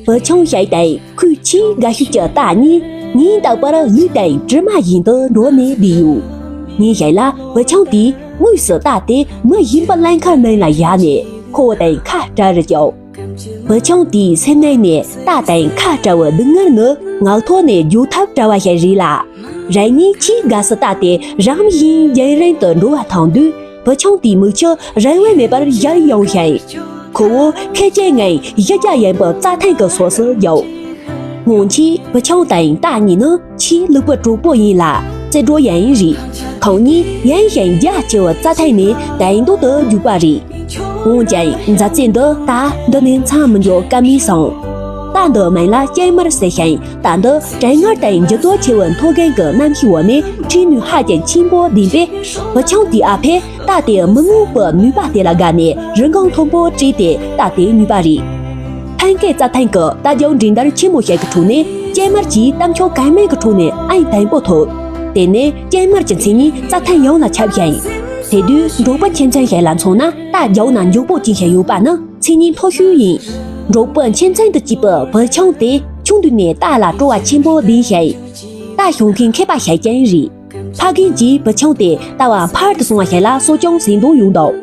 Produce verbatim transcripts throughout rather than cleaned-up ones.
བུ་ཆུང་ཞིག་དང་ཁོའི་ཆེས་དགའ་ཤོས་ཀྱི་རྟ་གཉིས་ཉིན་རྟག་པར་ལུས་དང་གྲིབ་མ་བཞིན་དུ་འགྲོགས་ནས་བསྡད་ཡོད། ཉིན་ཞིག་ལ་བུ་ཆུང་དེས་དངོས་སུ་རྟ་དེ་མི་གཞན་པ་ལེན་ཁར་མིན་ལ་བཞག་ནས་ཁོ་བོ་དང་ཁ་བྲལ་རུ་བཅུག་བུ་ཆུང་དེའི་སེམས་ནང་ནས་རྟ་དང་ཁ་བྲལ་བའི་སྡུག་བསྔལ་ནི་ངག་ཐོག་ནས་བརྗོད་ཐབས་བྲལ་བ་ཞིག་རེད་ལ། རང་ཉིད་ཆེས་དགའ་སའི་རྟ་དེ་རིམ་བཞིན་རྒྱང་རིང་དུ་འགྲོ་བ་མཐོང་དུས། བུ་ཆུང་དེའི་མིག་ཆུ་རང་དབང་མེད་པར་ཡར་ཡོང་ཞིང་། ཁོ་བོ་ཁེར་རྐྱང་ངང་གཞི་རྒྱ་ཡངས་པའི་རྩྭ་ཐང་གི་ཕྱོགས་སུ་བརྒྱབ། སྔོན་ཆད་བུ་ཆུང་དང་རྟ་གཉིས་ནི་ཆེས་ལུག་པའི་གྲོགས་པོ་ཡིན་ལ་རྩེད་འགྲོ་ཡང་རེད། ཁོང་གཉིས་ཡངས་ཤིང་རྒྱ་ཆེ་བའི་རྩྭ་ཐང་ནས་དལ་མདོག་ཏུ་རྒྱུག་པ་རེད། འོན་ཀྱང་མཛའ་བརྩེ་འདི་ད་འདི་ནས་མཚམས་མི་འཇོག་ཀ་མེད་སོང་། རྟ་འདིའི་མིང་ལ་སྐྱེས་དམར་ཟེར་ཞིང་། རྟ་འདི་གྲང་ངར་དང་འགྱུར་ལྡོག་ཆེ་བའི་མཐོ་སྒང་གི་གནམ་གཤིས་འོག་ནས་འཁྲིས་ནུས་ཧ་ཅང་ཆེན་པོ་ལྡན་པས། བུ་ཆུང་དེའི་ཨ་ཕས་རྟ་དེའི་མི་མངོན་པའི་ནུས་པ་དེ་ལ་དགའ་ནས་རིན་གོང་མཐོན་པོ་སྤྲད་དེ་རྟ་དེ་ཉོས་པ་རེད། ཐང་གའི་རྩྭ་ཐང་གི་རྟ་རྒྱུག་འགྲན་བསྡུར་ཆེན་མོ་ཞིག་གི་ཁྲོད་ནས་སྐྱེས་དམར་གྱིས་གཏམ་ཤོག་གང་མང་གི་ཁྲོད་ནས་ཨང་དང་པོ་ཐོབ། དེ་ནས་སྐྱེས་དམར་གྱི་མཚན་སྙན་རྩྭ་ཐང་ཡོངས་ལ་ཁྱབ་ཞིང་། དེ་དུས་འབྲོག་པ་ཁྱིམ་ཚང་ཞིག་ལ་མཚོན་ན་རྟ་རྒྱུག་ན་མགྱོགས་པོ་ཅན་ཞིག་ཡོད་པ་ནི། མཚན་སྙན་མཐོ་ཤོས་ཡིན། འབྲོག་པའི་ཁྱིམ་ཚང་དུ་སྐྱེས་པའི་བུ་ཆུང་དེ་ཆུང་དུས་ནས་རྟ་ལ་སྤྲོ་བ་ཆེན་པོ་ལྡན་ཞིང་། རྟ་ཞོན་མཁན་མཁས་པ་ཞིག་ཀྱང་རེད། ཕ་རྒན་གྱིས་བུ་ཆུང་དེ་ལྟ་བ་འཕར་དུ་སོང་བ་ཞིག་ལ་གསོ་སྐྱོང་བྱེད་འདོད་ཡོད་འདུག་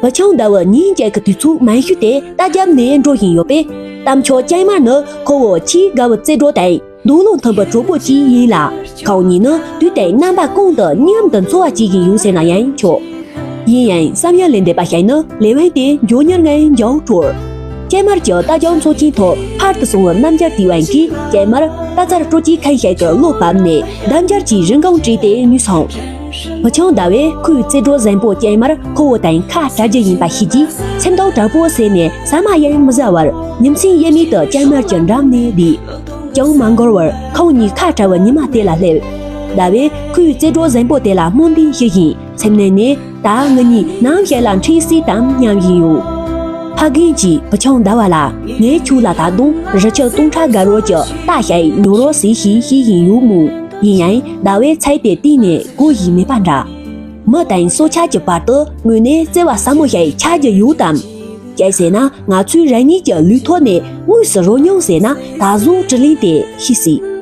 བུ་ཆུང་ཟླ་བའི་ཉིན་གཅིག་གི་དུས་ཚོད་མང་ཤོས་དེ་རྟ་རྒྱབ་ནས་འགྲོ་བཞིན་ཡོད་པས། གཏམ་ཆོག་སྐྱེས་དམར་ནི་ཁོ་བོ་ཆེས་དགའ་བའི་རྩེད་འགྲོ་དང་། འདོད་བློ་མཐུན་པའི་གྲོགས་པོ་གཅིག་ཡིན་ལ། ཁོང་གཉིས་ནི་དུས་དང་རྣམ་པ་ཀུན་ཏུ་མཉམ་དུ་འཚོ་བ་སྐྱེལ་གྱི་ཡོད་ཟེར་ན་ཡང་ཆོག་ཡིན་ཡང་བསམ་ཡུལ་ལས་འདས་པ་ཞིག་ནི་ལས་དབང་དེ་མགྱོགས་མྱུར་ངང་མགྱོགས་འཕྲོར། སྐྱེས་དམར་གྱི་རྟ་རྒྱུག་ཚོགས་ཆེན་ཐོག་ཕར་དུ་སོང་བའི་རྣམ་རྒྱལ་དེའི་དབང་གིས་སྐྱེས་དམར་རྟ་རྩལ་སྤྲོ་སྐྱིད་མཁན་ཞིག་གི་བློ་བབས་ནས་ལྡབ་འགྱུར་གྱིས་རིན་གོང་སྤྲད་དེ་ཉོས་སོང་། བུ་ཆུང་ཟླ་བས་ཁོའི་རྩེད་འགྲོ་བཟང་པོ་སྐྱེས་དམར་ཁོ་བོ་དང་ཁ་བྲལ་རྒྱུ་ཡིན་པ་ཤེས་རྗེས་སེམས་སྡུག་དྲག་པོ་བྱས་ནས་ཟ་མ་ཡང་མི་ཟ་བར་ཉིན་མཚན་དབྱེར་མེད་དུ་སྐྱེས་དམར་གྱི་འགྲམ་ནས་བསྡད། ཅུང་མ་འགོར་བར་ཁོང་གཉིས་ཁ་བྲལ་བའི་ཉི་མ་དེ་ལ་སླེབས། ཟླ་བས་ཁོའི་རྩེད་འགྲོ་བཟང་པོ་དེ་ལ་སྨོན་འདུན་ཞུ་བཞིན་སེམས་ནང་ནས་ད་ང་གཉིས་ནམ་ཞིག་ལ་འཕྲད་སྲིད་དམ་སྙམ་བཞིན་ཡོད། ཕ་རྒན་གྱིས་བུ་ཆུང་ཟླ་བ་ལ་ངས་ཁྱོད་ལ་ད་དུང་རི་ཆུ་སྟོང་ཕྲག་འགའ་རོགས་ཀྱི་རྟ་ཞིག་ཉོ་རོགས་ཟེར་ཞེས་བཤད་བཞིན་ཡོད་མོད། ཡིན་ཡང་ཟླ་བས་ཚིག་དེ་གཏན་ནས་གོ་བཞིན་མེད་པ་འདྲ། མི་དང་སྲོག་ཆགས་ཀྱི་བར་དུ་དངོས་གནས་བརྩེ་བ་ཟབ་མོ་ཞིག་ཆགས་ཀྱི་ཡོད་དམ། གལ་སྲིད་ན་ང་ཚོས་རང་ཉིད་ཀྱི་ལུས་ཐོག་ནས་དངོས་སུ་རོལ་མྱོང་ཟེར་ན་ད་གཟོད་དྲིན་ལན་དེ་ཤེས་སྲིད།